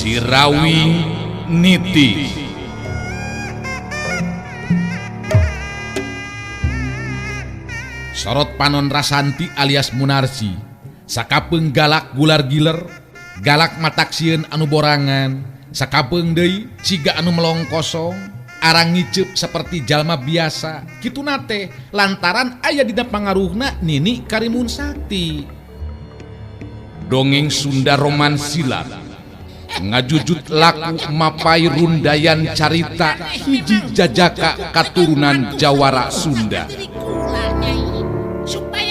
Sirawing Niti. Sorot panon Rasanti alias Munarsi sakapeung galak gular giler, galak matak sieun anu borangan, sakapeung deui siga anu melong kosong, arang ngiceup seperti jalma biasa. Kituna teh lantaran aya dina pangaruhna Nini Karimun Sakti. Dongeng Sunda Roman Silat ngajujut laku mapai rundayan carita hiji jajaka katurunan Jawara Sunda.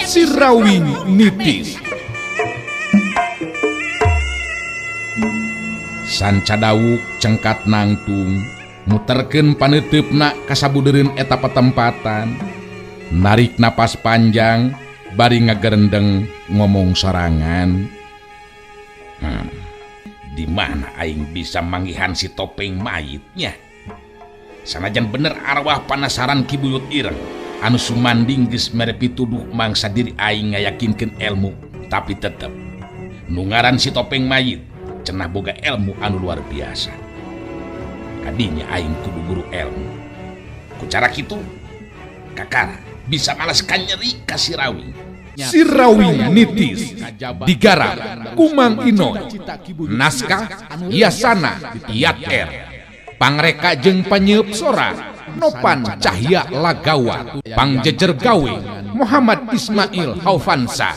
Sirawing Nitis. Sanca dawuk cengkat nangtung muterkeun paneuteup kasabudereun eta patempatan, narik napas panjang bari ngagerendeng ngomong sorangan. Di mana aing bisa manggihan si topeng mayitnya? Sanajan bener arwah panasaran Ki Buyut Ireng anu sumanding geus mere pituduh mangsa diri aing ngayakinkeun ilmu, tapi tetep nu ngaran si topeng mayit cenah boga ilmu anu luar biasa. Kadinya aing kudu guru ilmu. Ku cara kitu kakara bisa malas kanyeri ka Sirawing. Sirawing Nitis digarap Kumang Inoy, naskah Yasana Yat R, pangreka jeung panyeup sora Nopan Cahya Lagawa, pangjejer gawe Muhammad Ismail Haufansa.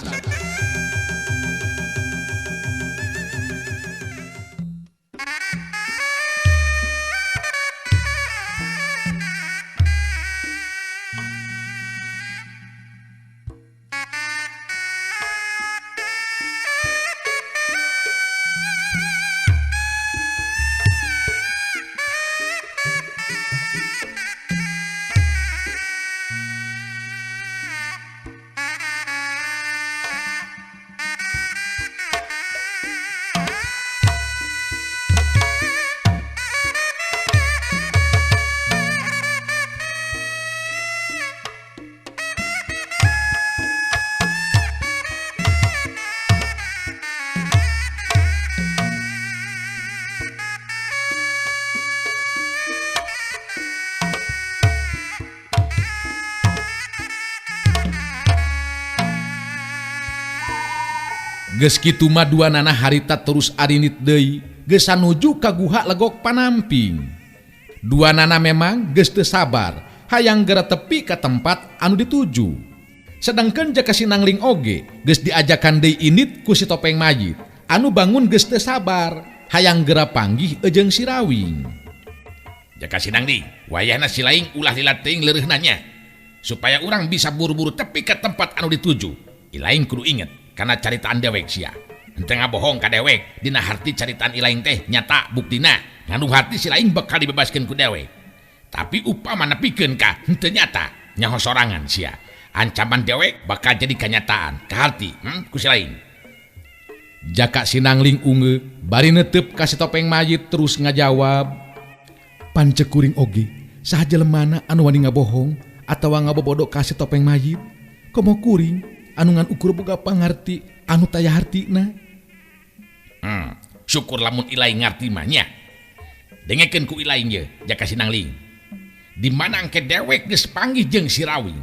Geus kitu mah dua nana harita terus arinit deui, geus sanuju ka guha Legok Panamping. Dua nana memang geus teu sabar, hayang geura tepi ka tempat anu dituju. Sedangkan Jaka Sinangling oge geus diajakan deui init ku si topeng mayit, anu bangun geus teu sabar, hayang geura panggih jeung Sirawing. Jaka Sinangling, wayahna si laing ulah lila teuing leureuhna nya, supaya urang bisa buru-buru tepi ka tempat anu dituju. Ilaing kudu inget karena caritaan dewek sia. Henteu ngabohong ka dewek, dina harti caritaan ilaing teh nyata buktina. Ngandung hati si laing bakal dibebaskeun ku dewek. Tapi upama nepikeun ka henteu nyata, nyaho sorangan sia. Ancaman dewek bakal jadi kenyataan. Kaharti, ku si laing. Jaka Sinangling unge bari netep ka si topeng mayit terus ngajawab, "Pancek kuring oge, saha jelemana anu wani ngabohong atawa ngabobodo ka si topeng mayit? Komo kuring anu ngan ukur boga pangarti anu taya hartina." Syukur lamun ilaing ngarti mah nya. Dengekeun ku ilaing ye, Jaka Sinangling. Di mana engke dewek geus panggih jeung Sirawing,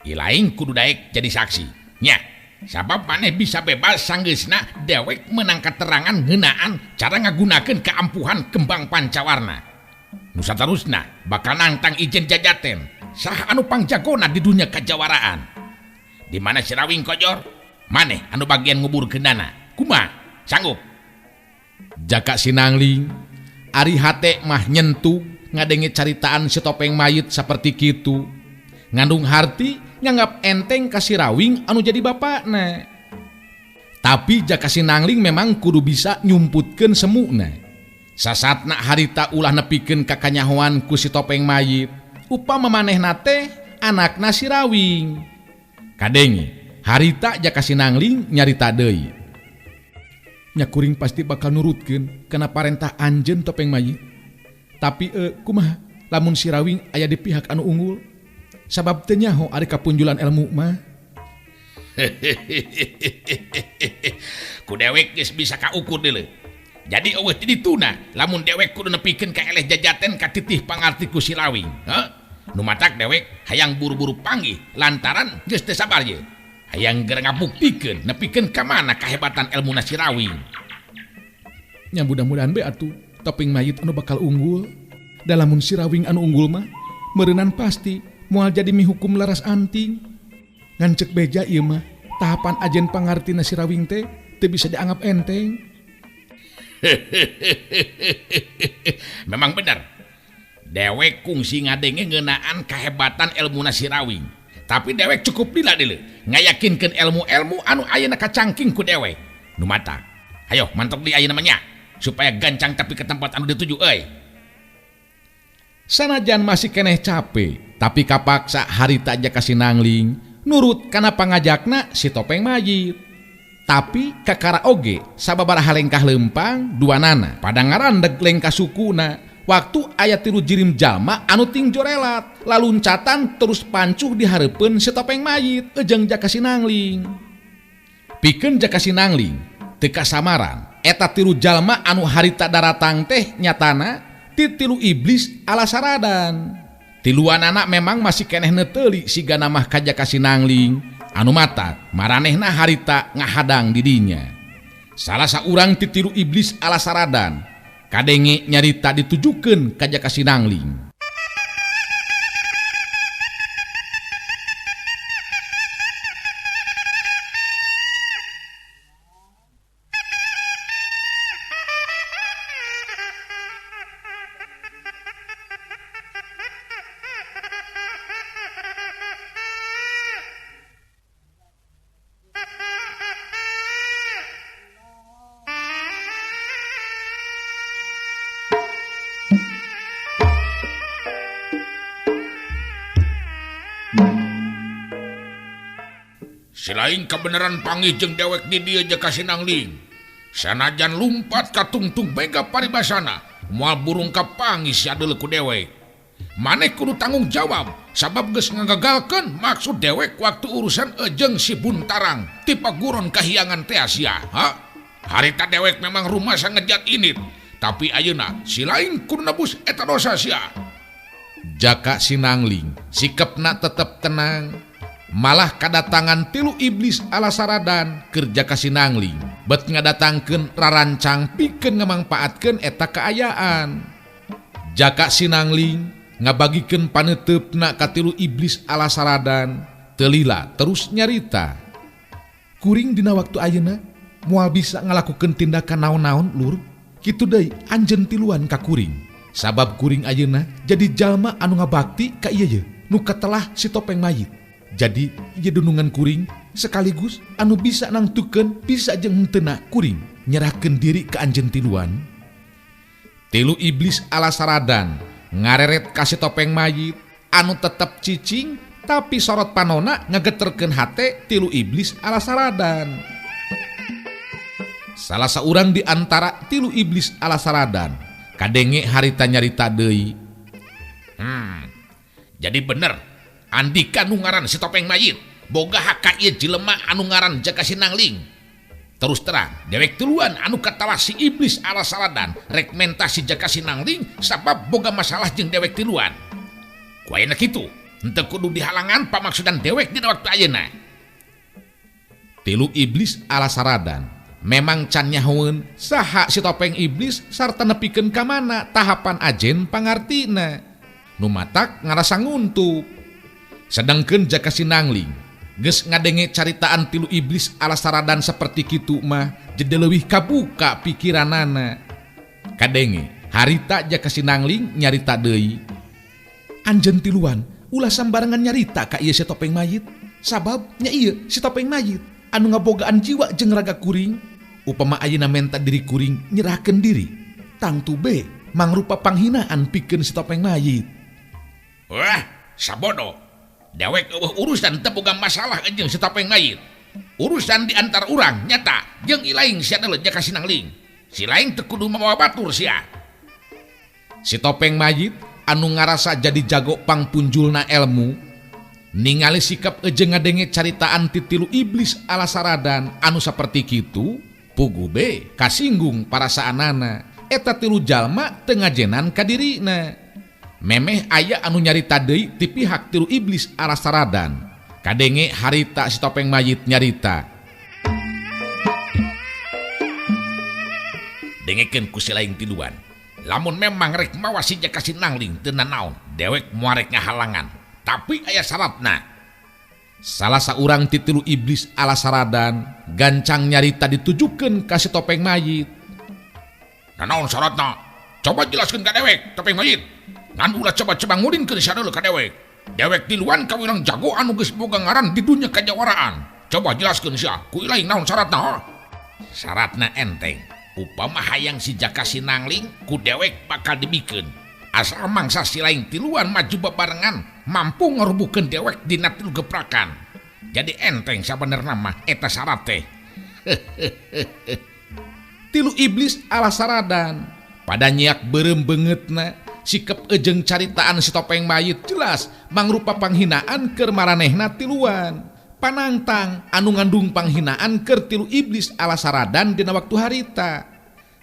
ilaing kudu daek jadi saksi nya. Sabab maneh bisa bebas sanggeusna dewek meunang katerangan ngeunaan cara ngagunakeun keampuhan kembang pancawarna. Nu saterusna bakal nangtang ijen jajaten saha anu pangjagona di dunya kajawaraan. Di mana Sirawing kojor, maneh anu bagian nguburkeunana. Kumaha? Sanggup? Jaka Sinangling ari hate mah nyentuh ngadenge caritaan si topeng mayit saperti kitu. Ngandung harti nganggap enteng ka Sirawing anu jadi bapakna. Tapi Jaka Sinangling memang kudu bisa nyumputkeun semuna. Sasatna harita ulah nepikeun ka kanyahoan ku si topeng mayit. Upama manehna teh anakna Sirawing. Kadenge harita Jaka Sinangling nyarita deui. Nya kuring pasti bakal nurutkeun kana parentah anjeun topeng mayit. Tapi kumaha lamun Sirawing aya di pihak anu unggul? Sabab teu nyaho ari kapunjulan ilmu mah. Ku dewek geus bisa kaukur deuleu. Jadi eueuh ti dituna lamun dewek kudu nepikeun ka eleh jajaten katitih pangarti ku si Rawing. Heh? Nu matak dewek hayang buru-buru panggih lantaran geus teu sabar ye. Hayang geura ngabuktikeun nepikeun ka mana kahebatan elmuna si Rawing. Nya mudah-mudahan be atuh topeng mayit anu bakal unggul. Da lamun si Rawing anu unggul mah meureunnan pasti moal jadi mihukum laras anting. Ngan ceuk beja ieu mah tahapan ajen pangartina si Rawing teh teu bisa dianggap enteng. Memang bener. Dewek kungsi ngadenge ngeunaan kahebatan elmuna si Rawing. Tapi dewek cukup lila deuleu ngayakinkeun ilmu-ilmu anu ayeuna kacangking ku dewek. Nu mata. Hayo mantep di ayeuna mah nya supaya gancang tapi ke tempat anu dituju euy. Sanajan masih keneh capek, tapi kapaksa harita Jaka Sinangling nurut kana pangajakna si topeng mayit. Tapi kakara oge sababaraha lengkah lempang dua nana pada ngarandeg lengkah sukuna waktu aya tilu jirim jalma anu ting jorelat laluncatan terus pancuh dihareupeun si topeng mayit ejeng Jaka Sinangling. Pikeun Jaka Sinangling teu kasamaran eta tilu jalma anu harita daratang teh nyatana ti tilu iblis ala saradan. Tiluanana memang masih keneh neteuli siga namah ka Jaka Sinangling. Anu mata maranehna harita ngahadang didinya. Salah saurang ti tilu iblis ala saradan kadenge nyarita ditujukeun ka Jaka Sinangling. Selain kebenaran panggih jeung dewek di dieu Jaka Sinangling. Sanajan lumpat ka tungtung mega paribasana, moal burung kapanggih sia deuleu ku dewek. Maneh kudu tanggung jawab sabab geus ngagagalkeun maksud dewek waktu urusan ejeng si Buntarang ti paguron kahiangan teh sia. Ha? Harita dewek memang rumasa ngejat init, tapi ayeuna si lain kudu nebus eta dosa sia. Jaka Sinangling sikepna tetep tenang. Malah kadatangan tilu iblis ala saradan keur Jaka Sinangling bet ngadatangkeun rarancang pikeun ngamangpaatkeun eta kaayaan. Jaka Sinangling ngabagikeun paneuteup-na ka tilu iblis ala saradan teu lila terus nyarita. Kuring dina waktu ayeuna moal bisa ngalakukeun tindakan naon-naon lur, kitu deui anjeun tiluan ka kuring. Sabab kuring ayeuna jadi jalma anu ngabakti ka ieu ye nu katelah si topeng mayit. Jadi ieu dunungan kuring sekaligus anu bisa nangtukeun bisa jeung henteuna kuring nyerahkeun diri ka anjeun tiluan. Tilu iblis ala saradan ngareret ka si topeng mayit anu tetep cicing tapi sorot panona ngageterkeun hate tilu iblis ala saradan. Salah saurang di antara tilu iblis ala saradan kadenge harita nyarita deui. Jadi bener Andika nu ngaran si topeng mayit boga hak ka ieu jelema anu ngaran Jaka Sinangling. Terus terang dewek tiluan anu katawa si iblis ala saradan rek menta si Jaka Sinangling sabab boga masalah jeung dewek tiluan. Ku ayeuna kitu henteu kudu dihalangan pamaksudan dewek dina waktu ayeuna. Tilu iblis ala saradan memang can nyahoeun saha si topeng iblis sarta nepikeun ka mana tahapan ajen pangartina. Nu matak ngarasa nguntup. Sedangkeun Jaka Sinangling geus ngadenge caritaan tilu iblis ala saradan saperti kitu mah jadi leuwih kabuka pikiranana. Kadenge harita Jaka Sinangling nyarita deui. Anjeun tiluan ulah sambarangan nyarita ka ieu si topeng mayit, sabab nya ieu si topeng mayit anu ngabogaan jiwa jeung raga kuring. Upama ayeuna menta diri kuring nyerahkeun diri, tangtu be mangrupa panghinaan pikeun si topeng mayit. Wah, sabodo. Dewek eueuh urusan teu boga masalah jeung si topeng mayit. Urusan di antar urang nyata jeung ilaing sia deuleu Jaka Sinangling. Si lain teu kudu mawa batur sia. Si topeng mayit anu ngarasa jadi jago pangpunjulna elmu ningali sikap ejeng ngadenge caritaan ti tilu iblis ala saradan anu saperti kitu Puguh be kasinggung parasaanana eta tilu jalma teu ngajenan ka dirina. Memeh aya anu nyarita deui ti pihak tilu iblis alasaradan. Kadenge harita si topeng mayit nyarita. Dengekeun ku si laing tiluan. Lamun memang rek mawa si Jaka Sinangling teu nanaon, dewek moal rek ngahalangan. Tapi aya syaratna. Salah saurang ti tilu iblis alasaradan gancang nyarita ditujukeun ka si topeng mayit. Nanaon syaratna? Coba jelaskeun ka dewek, topeng mayit. Ngan ulah coba-coba ngulinkeun sadeuleu ka dewek. Dewek tiluan kawilang jago anu geus boga ngaran di dunya kajawaraan. Coba jelaskeun sia, ku ilaing naon syaratna? Syaratna enteng. Upama hayang si Jaka Sinangling ku dewek bakal dibikeun. Asal mangsa si laing tiluan maju babarengan mampu ngarubuhkeun dewek dina tilu geprakan. Jadi enteng sabenerna mah eta syarat teh. Tilu iblis alasaradan pada nyiak beureum beungeutna sikep ejeng caritaan si topeng mayit jelas mangrupa panghinaan keur maranehna tiluan. Panangtang anu ngandung panghinaan keur tilu iblis alasaradan dina waktu harita.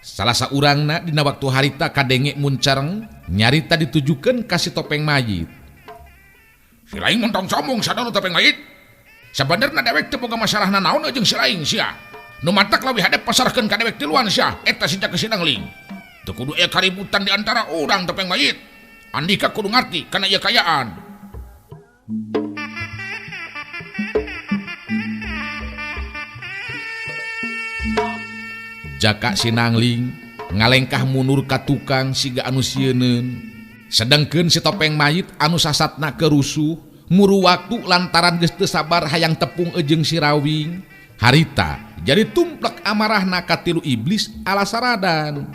Salah saurangna dina waktu harita kadenge muncareng nyarita ditujukeun ka si topeng mayit. Si laing montong sombong sadar topeng mayit. Sabenerna dewek teu boga masalah nanaon jeung si laing sia. Nu matak leuwih hadep pasarkeun ka dewek tiluan sia eta si Jaka Sinangling. Teu kudu aya kaributan di antara urang topeng mayit. Andika kudu ngarti kana ieu kayaan. Jaka Sinangling ngalengkah mundur ka tukang siga anu sieuneun. Sedengkeun si topeng mayit anu sasatna kerusuh muru waktu lantaran geus teu sabar hayang tepung ejeng si Rawing. Harita jadi tumplek amarahna ka tilu iblis alasaradan.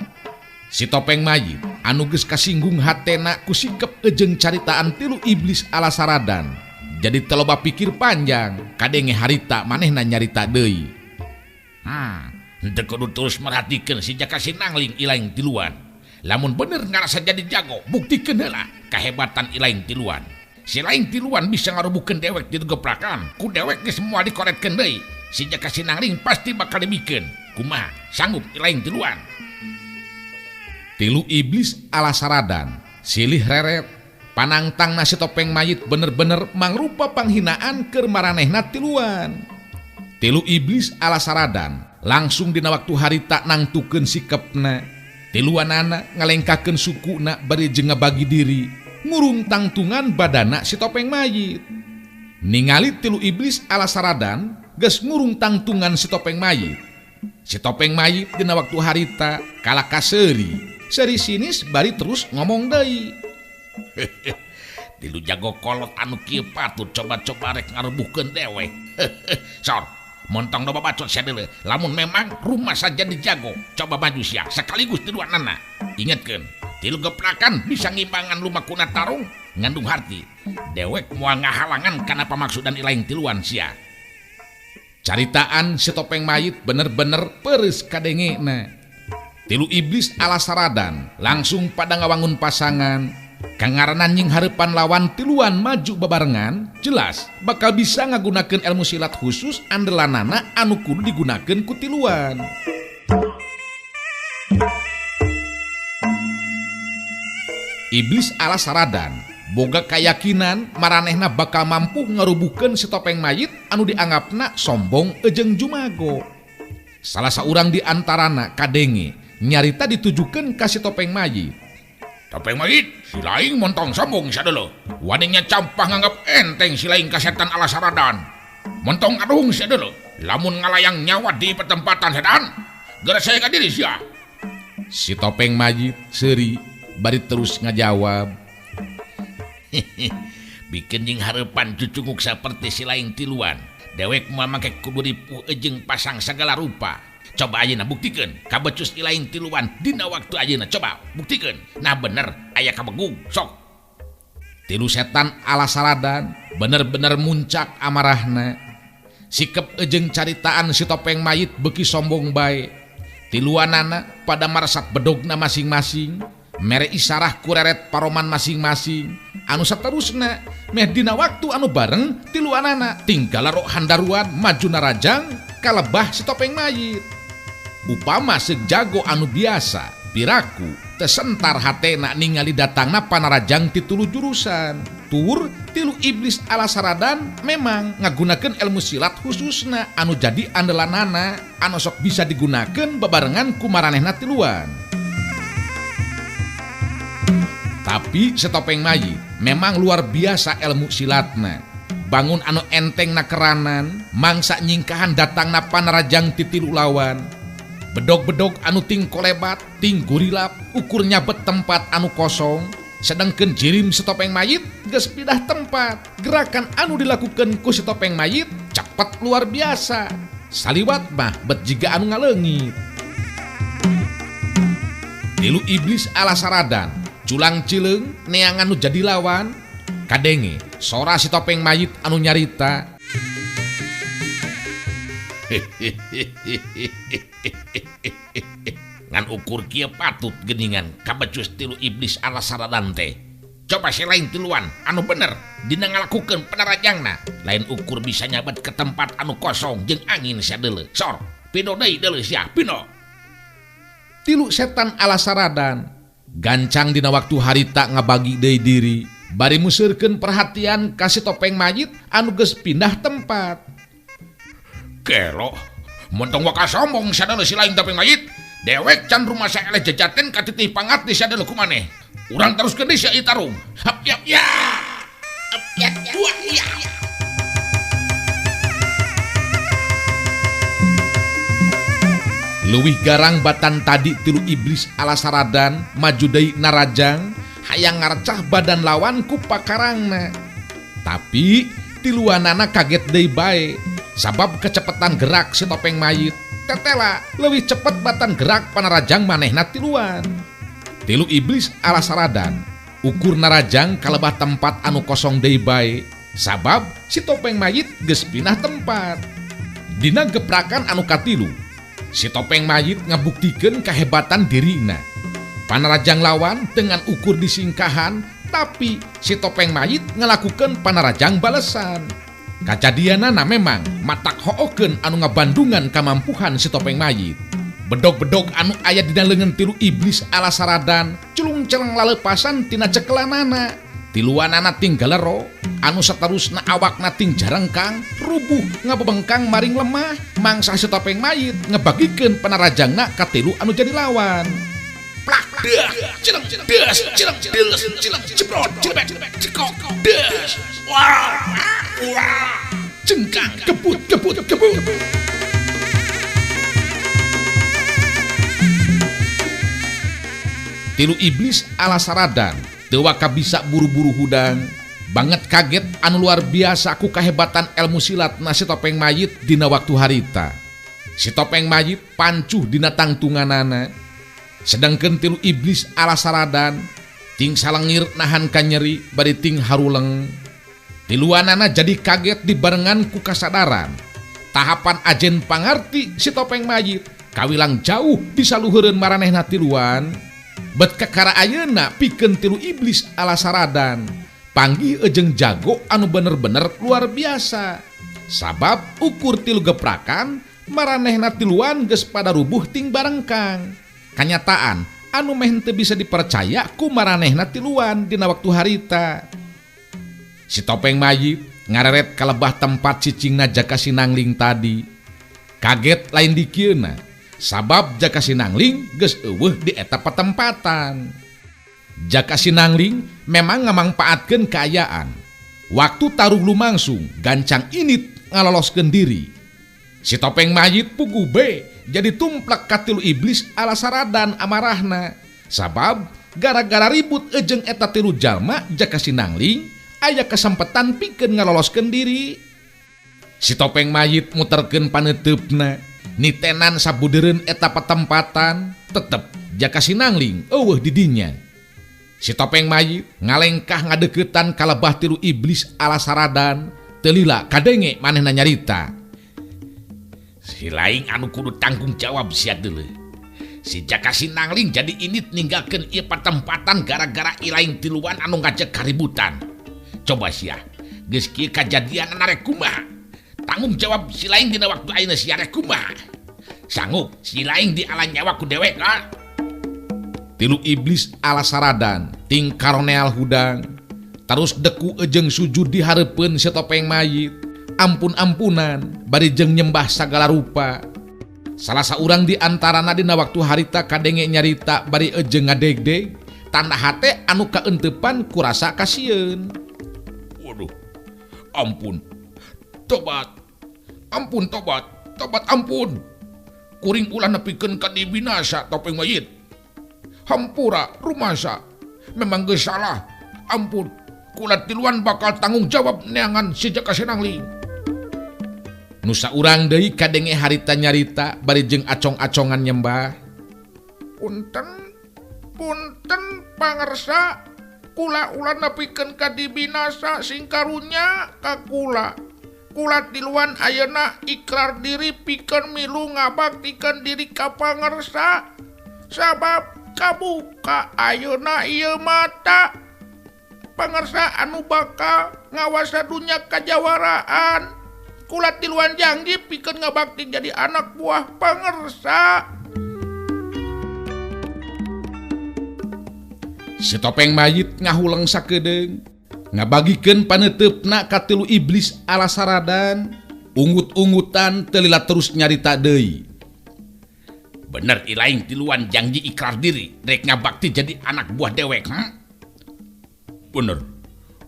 Si topeng mayit anu geus kasinggung hatena ku sikep ejeng caritaan tilu iblis alasaradan. Jadi teu loba pikir panjang kadenge harita manehna nyarita deui. Henteu kudu terus merhatikeun si Jaka Sinangling ilaing tiluan. Lamun bener ngarasa jadi jago, buktikeun heula kahebatan ilaing tiluan. Si laing tiluan bisa ngarubuhkeun dewek di geprakan, ku dewek geus moal dikoretkeun deui. Si Jaka Sinangling pasti bakal dibikeun. Kumaha sanggup ilaing tiluan? Tilu iblis alasaradan silih reret panangtang nasi topeng mayit bener-bener mangrupa panghinaan keur maranehna tiluan. Tilu iblis alasaradan langsung dina waktu harita nangtukeun sikepna. Tiluanana ngalengkakeun sukuna bari jeung ngabagi diri ngurung tangtungan badana si topeng mayit. Ningali tilu iblis alasaradan geus ngurung tangtungan si topeng mayit. Si topeng mayit dina waktu harita kalah kaseuri, seuri sinis bari terus ngomong deui. Tilu jago kolot anu kieu patut coba-coba rek ngarubuhkeun dewek. Sor, montong loba bacot sia deuleu. Lamun memang rumah saja dijago, coba maju sia sekaligus tiluanana. Ingetkeun, tilu geprakan bisa ngimbangan lumakuna tarung ngandung harti. Dewek moal ngahalangan kana pamaksudan ilaing tiluan sia. Caritaan si topeng mayit bener-bener peres kadengena. Tilu iblis alasaradan langsung pada ngawangun pasangan. Kangaranan nying hareupan lawan tiluan maju babarengan, jelas bakal bisa ngagunakeun ilmu silat khusus andelanana anu kudu digunakeun ku tiluan. Iblis alasaradan boga kayakinan maranehna bakal mampu ngarubuhkeun si topeng mayit anu dianggapna sombong ejeng jumago. Salah saurang di antarana kadenge nyarita ditujukeun ka si topeng mayit. Topeng mayit, si laing montong sombong sia deuleu. Waninya campah nganggap enteng si laing ka setan alasaradan. Montong aduhung sia deuleu. Lamun ngalayang nyawa di pertempatan setan, geura saya ka diri sia. Si topeng mayit seuri bari terus ngajawab. Bikin jeung hareupan cucunguk saperti si laing tiluan. Dewek moal make kudu ripuh ejeng pasang sagala rupa. Coba ayeuna buktikeun kabecus ilaing tiluan dina waktu ayeuna, coba buktikeun. Nah bener aya kabegug sok. Tilu setan alasaradan bener-bener muncak amarahna. Sikep ejeng caritaan si topeng mayit beuki sombong bae. Tiluanana pada maresat bedogna masing-masing, mere isarah kureret paroman masing-masing. Anu saterusna meh dina waktu anu bareng tiluanana tinggal roh handaruan maju narajang kalebah si topeng mayit. Upama seuk jago anu biasa, piraku teu sentar hatena ningali datangna panarajang ti tilu jurusan. Tur tilu iblis ala saradan memang ngagunakeun ilmu silat khususna anu jadi andelanana anu sok bisa digunakeun babarengan ku maranehna tiluan. Tapi setopeng mayit memang luar biasa ilmu silatna. Bangun anu enteng na keranan, mangsa nyingkahan datangna panarajang ti tilu lawan. Bedog-bedog anu ting kolebat, ting gurilap, ukur nyabet tempat anu kosong. Sedangkan jirim setopeng mayit geus pindah tempat. Gerakan anu dilakukan ku setopeng mayit cepat luar biasa. Saliwat mah bet jiga anu ngaleungit. Tilu iblis ala saradan, culang cileung neangan nu jadi lawan. Kadenge sora si topeng mayit anu nyarita. Ngan ukur kieu patut geningan kabecus tilu iblis ala saradan teh. Coba si lain tiluan anu bener dina ngalakukeun panarajangna, lain ukur bisa nyabet ke tempat anu kosong jeung angin sia deuleu. Sor, pino deui deuleu sia, pino. Tilu setan ala saradan gancang dina waktu harita ngabagi deui diri bari museurkeun perhatian ka si topeng mayit anu geus pindah tempat. Gelo, montong waka sombong sia deuleu si lain topeng mayit. Dewek can rumasa eleh jejaten ka titih pangat di sia deuleu kumaneh. Urang teruskeun deui sia ieu tarung. Hap yap ya. Hap yap dua ya. Leuwih garang batan tadi tilu iblis ala saradan maju deui narajang hayang ngarcah badan lawan ku pakarangna. Tapi tiluanana kaget deui bae sabab kecepatan gerak si topeng mayit. Tetela leuwih cepet batan gerak panarajang manehna tiluan. Tilu iblis ala saradan ukur narajang kalebah tempat anu kosong deui bae sabab si topeng mayit geus pindah tempat. Dina geprakan anu katilu, si topeng mayit ngabuktikeun kahebatan dirina. Panarajang lawan dengan ukur disingkahan, tapi si topeng mayit ngalakukeun panarajang balesan. Kajadianana memang matak hookeun anu ngabandungan kamampuhan si topeng mayit. Bedog-bedog anu aya dina leungeun tilu iblis ala saradan culung-celeng lalepasan tina cekelanana. Tiluanana ting galero, anu saterusna awakna ting jarengkang, rubuh ngabebengkang maring lemah, mangsa si topeng mayit ngebagikeun panarajangna ka tilu anu jadi lawan. Plak, dah, cileng, des, cileng, des, cileng, ceprot, cilebet, cekok, des, wah, wah, cengkang, kebut, kebut, kebut. Tilu iblis ala saradan teu waka bisa buru-buru hudang. Banget kaget anu luar biasa ku kahebatan ilmu silat na si topeng mayit dina waktu harita. Si topeng mayit pancuh dina tangtunganana. Sedangkan tilu iblis ala saradan ting salengir nahan kanyeri bari ting haruleng. Tiluanana jadi kaget dibarengan ku kasadaran. Tahapan ajen pangarti si topeng mayit kawilang jauh disaluhureun maranehna tiluan. Bet kakara ayeuna pikeun tilu iblis ala saradan panggih ejeng jago anu bener-bener luar biasa. Sabab ukur tilu geprakan maranehna tiluan geus pada rubuh ting barengkang. Kanyataan anu meh henteu bisa dipercaya ku maranehna tiluan dina waktu harita. Si topeng mayit ngareret kalebah tempat cicingna Jaka Sinangling tadi. Kaget lain dikieuna, sabab Jaka Sinangling geus eueuh di eta patempatan. Jaka Sinangling memang ngamangpaatkeun kaayaan. Waktu taruh lumangsung gancang init ngaloloskeun diri. Si topeng mayit puguh be jadi tumplek ka tilu iblis ala saradan amarahna. Sabab gara-gara ribut ejeng eta tilu jalma Jaka Sinangling aya kesempatan pikeun ngaloloskeun diri. Si topeng mayit muterkeun paneuteup,na nitenan sabudereun eta patempatan, tetep Jaka Sinangling eueuh di dinya. Si topeng mayit ngalengkah ngadeukeutan kalebah tilu iblis ala saradan, teu lila kadenge manehna nyarita. Si lain anu kudu tanggung jawab sia deuleu. Si Jaka Sinangling jadi init ninggalkeun ieu patempatan gara-gara ilaing tiluan anu ngajak kaributan. Coba sia, geus kieu kajadian rek kumaha? Tanggung jawab si lain dina waktu ayeuna sia rek kumaha? Sanggup si lain di ala nyawa ku dewek ah. Tilu iblis ala saradan ting karoneal hudang terus deku ejeng sujud di hareupeun si topeng mayit ampun-ampunan bari jeung nyembah sagala rupa. Salah saurang di antarana dina waktu harita kadenge nyarita bari ejeng ngadegdeg tanda hate anu kaenteupan kurasa kasieun. Waduh, ampun, tobat, ampun tobat, tobat ampun. Kuring ulah nepikeun ka dibinasa topeng mayit. Hampura rumasa, memang geus salah. Ampun, kula tiluan bakal tanggung jawab neangan si Jaka Sinangling. Nu saurang deui kadenge harita nyarita bari jeung acong-acongan nyembah. Punten, punten pangersa, kula ulah nepikeun ka dibinasa sing karunya ka kula. Kula tiluan ayeuna ikrar diri pikeun milu ngabaktikeun diri ka pangersa. Sabab kabuka ayeuna ieu mata. Pangersa anu bakal ngawasa dunya kajawaraan. Kula tiluan janji pikeun ngabakti jadi anak buah pangersa. Si topeng mayit ngahuleng sakedeung ngabagikeun paneuteup-na ka tilu iblis ala saradan ungut-ungutan teu lila terus nyarita deui. Bener ilaing tiluan janji ikrar diri rek ngabakti jadi anak buah dewek. Bener,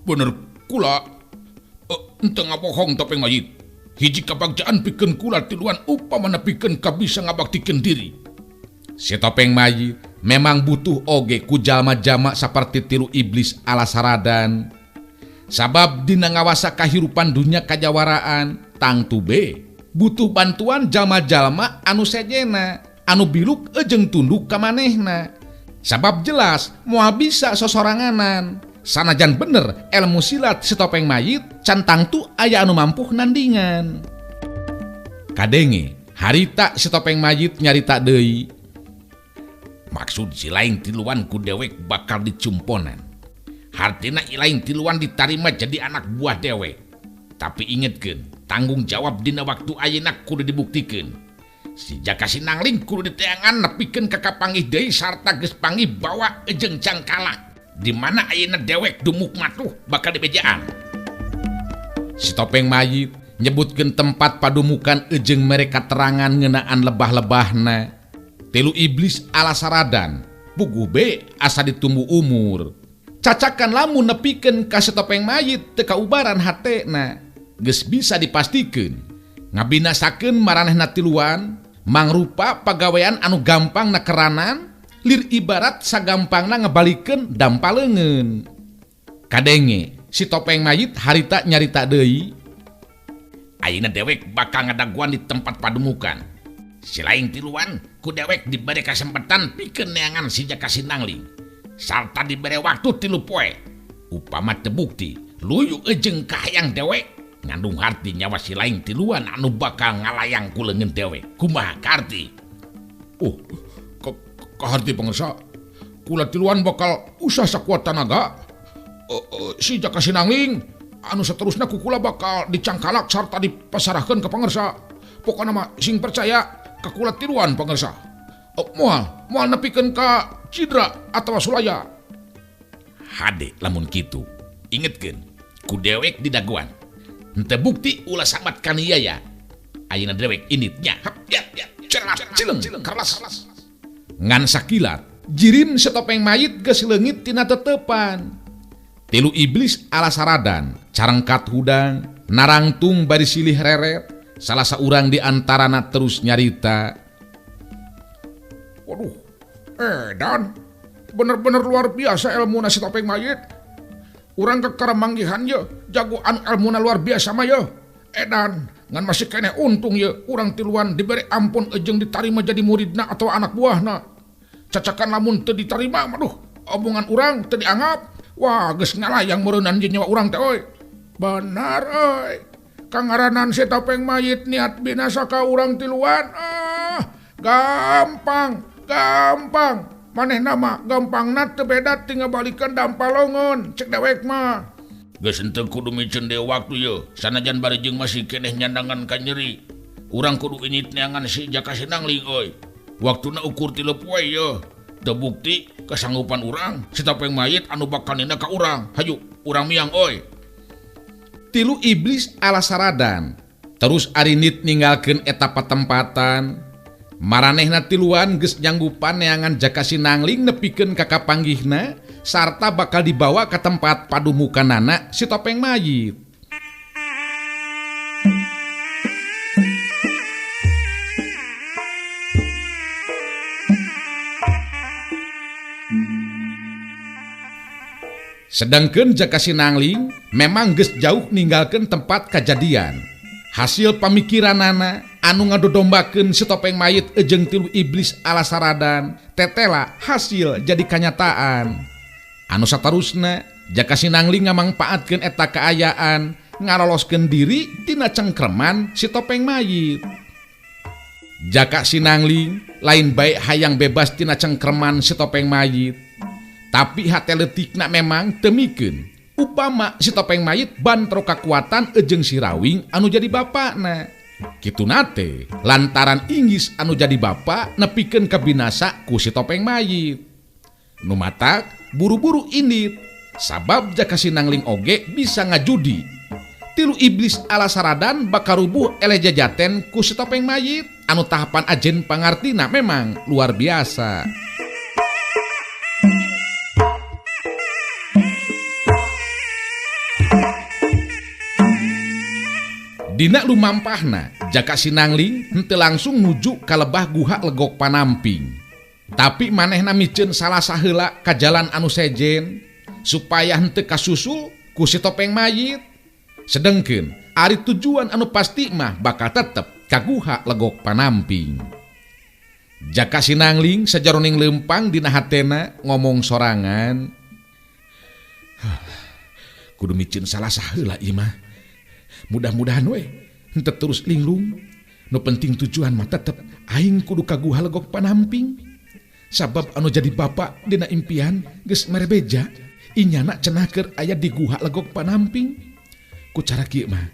bener kula henteu ngabohong topeng mayit. Hiji kabagjaan pikeun kula tiluan upamana pikeun kabisa ngabaktikeun diri. Si topeng mayit memang butuh oge ku jalma-jalma saperti tilu iblis ala saradan. Sabab dina ngawasa kahirupan dunya kajawaraan tangtu be butuh bantuan jalma-jalma anu sejena anu biluk ejeng tunduk ka manehna. Sabab jelas moal bisa sosoranganan. Sanajan bener ilmu silat si topeng mayit can tangtu aya anu mampuh nandingan. Kadenge harita si topeng mayit nyarita deui. Maksud si lain tiluan ku dewek bakal dicumponan. Hartina ilaing tiluan ditarima jadi anak buah dewek. Tapi ingetkeun, tanggung jawab dina waktu ayeuna kudu dibuktikeun. Si Jaka Sinangling kudu diteangan nepikeun ka kapanggih deui sarta geus panggih bawa ejeng cangkalak. Di mana ayeuna dewek dumuk matuh bakal dibejaan. Si topeng mayit nyebutkeun tempat padumukan ejeng mere katerangan ngeunaan lebah-lebahna. Tilu iblis ala saradan puguh be asa ditumbu umur. Cacakan lamun nepikeun ka si topeng mayit teu kaubaran hatena. Geus bisa dipastikeun ngabinasakeun maranehna tiluan mangrupa pagawean anu gampang na keranan lir ibarat sagampangna ngebalikeun dampa leungeun. Kadenge si topeng mayit harita nyarita deui. Ayeuna dewek bakal ngadaguan di tempat padumukan. Si lain tiluan ku dewek dibere kasempatan pikeun neangan si Jaka Sinangling. Sarta dibere waktu 3 poe. Upama teu bukti luyu ejeng kahayang dewek ngandung harti nyawa si lain tiluan anu bakal ngalayang ku leungeun dewek. Kumaha karti? Kaharti pangersa, kula tiluan bakal usah sakuat tanaga. Si Jaka Sinangling anu seterusna ku kula bakal dicangkalak sarta dipasarahkeun ka pangersa. Pokona mah sing percaya ka kula tiluan pangersa. Moal nepikeun ka Cidra atawa Sulaya. Hade lamun kitu. Ingetkeun, ku dewek didaguan. Henteu bukti ulah sambat kaniaya. Ayeuna dewek inditnya. Hap ya ya cerah cileng karlas. Ngan sakilat jirim si topeng mayit geus leungit tina tetepan. Tilu iblis ala saradan carengkat hudang narangtung bari silih reret. Salah saurang di antarana terus nyarita. Waduh, edan bener-bener luar biasa ilmuna si topeng mayit. Urang kakara manggihan ye jagoan ilmuna luar biasa mah ye. Edan ngan masih keneh untung ye urang tiluan diberi ampun ejeng ditarima jadi muridna atau anak buahna. Cacakan lamun teu ditarima maduh omongan urang teu dianggap. Wah geus ngalayang meureunnan jeung nyawa urang teh euy. Benar euy. Kangaranan si topeng mayit niat binasa ka urang tiluan. Ah, gampang, gampang. Manehna mah gampangna teu beda tinggal balikeun dampalongon cek dewek mah. Geus henteu kudu miceun deui waktu ye, sanajan bari jeung masih keneh nyandangan ka nyeri. Urang kudu init neangan si Jaka Sinangling euy. Waktuna ukur 3 poe yeuh. Teu bukti kesanggupan urang si topeng mayit anu bakal ninda ka urang. Hayu urang miang euy. Tilu iblis ala saradan. Terus arinit ninggalkeun eta patempatan. Maranehna tiluan geus nyanggupan neangan Jaka Sinangling nepikeun ka kapanggihna sarta bakal dibawa ka tempat padumukanana si topeng mayit. Sedangkeun Jaka Sinangling memang geus jauh ninggalkeun tempat kajadian. Hasil pamikiranana anu ngadodombakeun si topeng mayit jeung tilu iblis ala saradan tetela hasil jadi kanyataan. Anu satarusna Jaka Sinangling ngamangpaatkeun eta kaayaan ngaroloskeun diri tina cengkreman si topeng mayit. Jaka Sinangling lain bae hayang bebas tina cengkreman si topeng mayit, tapi hate leutikna memang teu mikeun upama si topeng mayit bantro kakuatan jeung si Rawing anu jadi bapakna. Kitu nate lantaran inggis anu jadi bapa nepikeun kabinasa ku si topeng mayit. Nu matak buru-buru indit sabab Jaka Sinangling oge bisa ngajudi. Tilu iblis ala saradan bakal rubuh eleh jajaten ku si topeng mayit anu tahapan ajen pangartina memang luar biasa. Dina lumampahna Jaka Sinangling henteu langsung nuju ka lebah guha Legok Panamping. Tapi manehna miceun salah saheula ka jalan anu sejen supaya henteu kasusul ku si topeng mayit. Sedengkeun ari tujuan anu pasti mah bakal tetep ka guha Legok Panamping. Jaka Sinangling sajaroning leumpang dina hatena ngomong sorangan. Kudu miceun salah saheula ieu mah. Mudah-mudahan we henteu terus linglung. Nu penting tujuan mah tetep aing kudu ka guha Legok Panamping. Sabab anu jadi bapa dina impian geus mere beja, inyana cenah keur aya di guha Legok Panamping. Ku cara kieu mah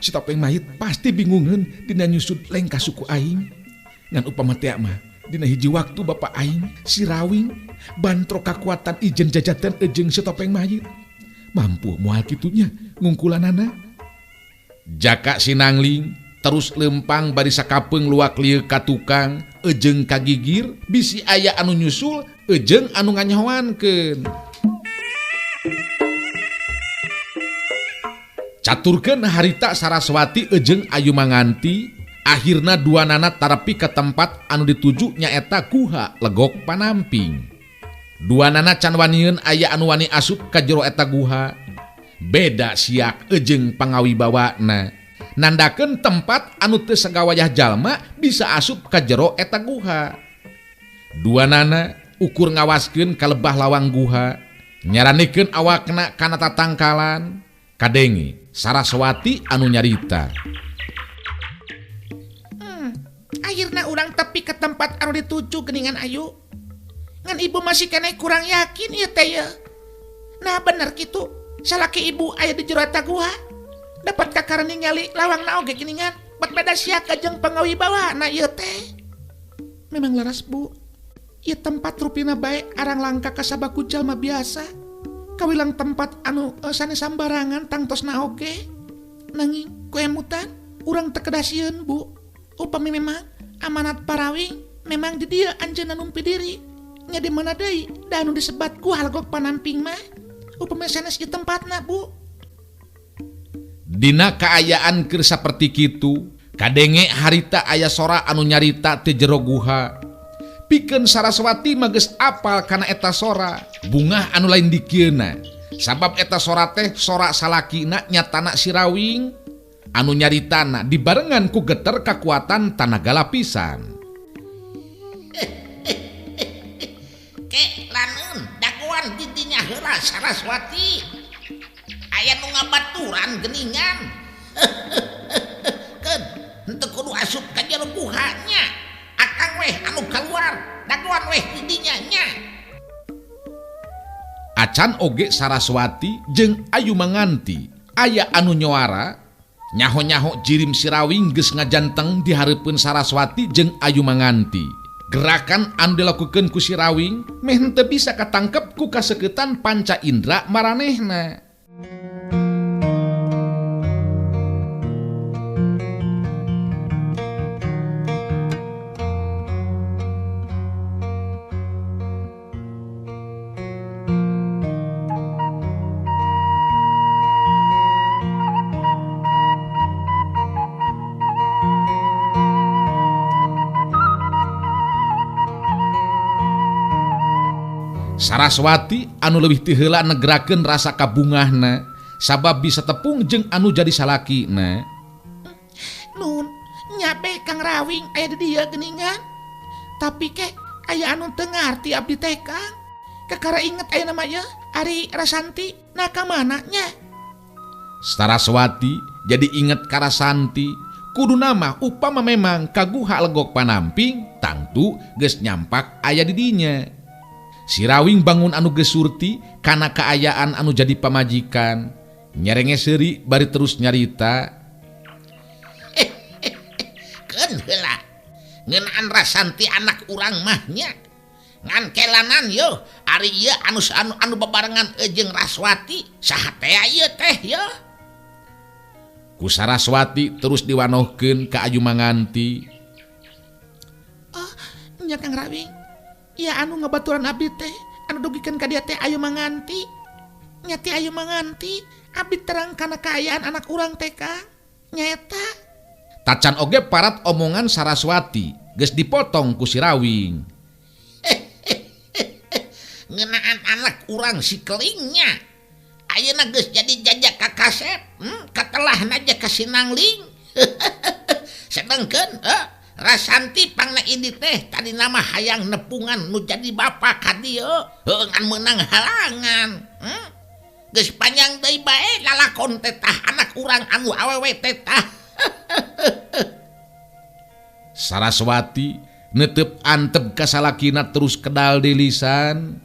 si topeng mayit pasti bingungeun dina nyusud lengkah suku aing. Ngan upama teh mah dina hiji waktu bapa aing si Rawing bantro kakuatan ijen jajaten jeung si topeng mayit. Mampu moal kitunya ngungkulanana. Jaka Sinangling terus lempang bari sakapeung luak lieu ka tukang ejeng kagigir bisi aya anu nyusul ejeng anu nganyahoankeun. Caturkeun harita Saraswati ejeng Ayu Manganti akhirna duanana tarepi ka tempat anu dituju nyaeta Guha Legok Panamping. Duanana can wanieun aya anu wani asup ka jero eta guha. Beda siak ejeng pangawibawana nandakeun tempat anu teu sagawayah jalma bisa asup ka jero eta guha. Duanana ukur ngawaskeun ka lebah lawang guha, nyaranikeun awakna kana tatangkalan. Kadenge Saraswati anu nyarita. Akhirna urang tepi ke tempat anu dituju geuningan Ayu. Ngan ibu masih keneh kurang yakin ieu teh yeuh. Nah bener kitu. Salaki ibu aya di jero eta guha. Dapat kakara ningali lawangna oge geuningan. Bet beda siaka jeung pangawibawana ieu teh. Memang laras Bu. Ieu tempat rupina bae arang langka kasabaku jalma biasa. Kawilang tempat anu sanes sambarangan tangtosna oge. Nanging ku emutan urang teu kedah sieun Bu. Upami memang amanat parawing memang di dieu anjeunna numpi diri. Nya di mana deui da anu disebat Guha Legok Panamping mah. Upami sanes di tempatna Bu. Dina kaayaan keur saperti kitu, kadenge harita aya sora anu nyarita teu jero guha. Pikeun Saraswati mah geus apal kana eta sora, bungah anu lain dikieuna. Sabab eta sora teh sora salakina nyatana si Rawing anu nyaritana dibarengan ku geter kakuatan tanaga lapisan. Ke laneun dagoan didinya heula Saraswati. Aya nu ngabaturan geuningan. Keun henteu kudu asup ka jero guhanya. Akang weh anu kaluar, dagoan weh didinya nya. Acan oge Saraswati jeung Ayu Manganti aya anu nyoara Nyaho-nyaho jirim Sirawing geus ngajanteng di hareupeun Saraswati jeung Ayu Manganti. Gerakan anu dilakukeun ku Sirawing meh henteu bisa katangkep ku kaseukeutan panca indra maranehna. Saraswati anu leuwih ti heula negrakeun rasa kabungahna sabab bisa tepung jeung anu jadi salakina. Nun, nyabe Kang Rawing aya di dieu geuningan. Tapi ke aya anu teu ngarti abdi teh Kang. Kakara inget aya nama ieu Ari Rasanti, nah ka mana nya? Saraswati jadi inget ka Rasanti. Kudu nama upama memang kaguha legok panamping tangtu geus nyampak aya di dinya. Sirawing bangun anu geus surti kana kaayaan anu jadi pamajikan. Nyerenge seuri bari terus nyarita. Keun heula. Ngeunaan Rasanti anak urang mah nya. Ngan kelanan yo, ari ieu anu bebarengan jeung Raswati, saha teh ieu teh yo? Ku Saraswati terus diwanohkeun ka Ayu Manganti. Oh, nya Kang Rawing. Ya anu ngabaturan abdi teh, anu dugikeun ka dia teh Ayu Manganti. Nya ti Ayu Manganti, abdi terang kana kaayaan anak urang teh Kang. Nyaeta. Tacan oge parat omongan Saraswati, geus dipotong ku Sirawing. Ngeunaan anak urang si kelingnya. Ayeuna geus jadi jajak ka kasep, katelahna aja ka Sinangling. Sedengkeun, Rasanti pangna ini teh tadi nama hayang nepungan nu jadi bapa ka dieu, heuh ngan meunang halangan. Geus panjang deui bae lalakon teh tah anak urang anu awewe teh tah. Saraswati netep antep ka salakina terus kedal di lisan.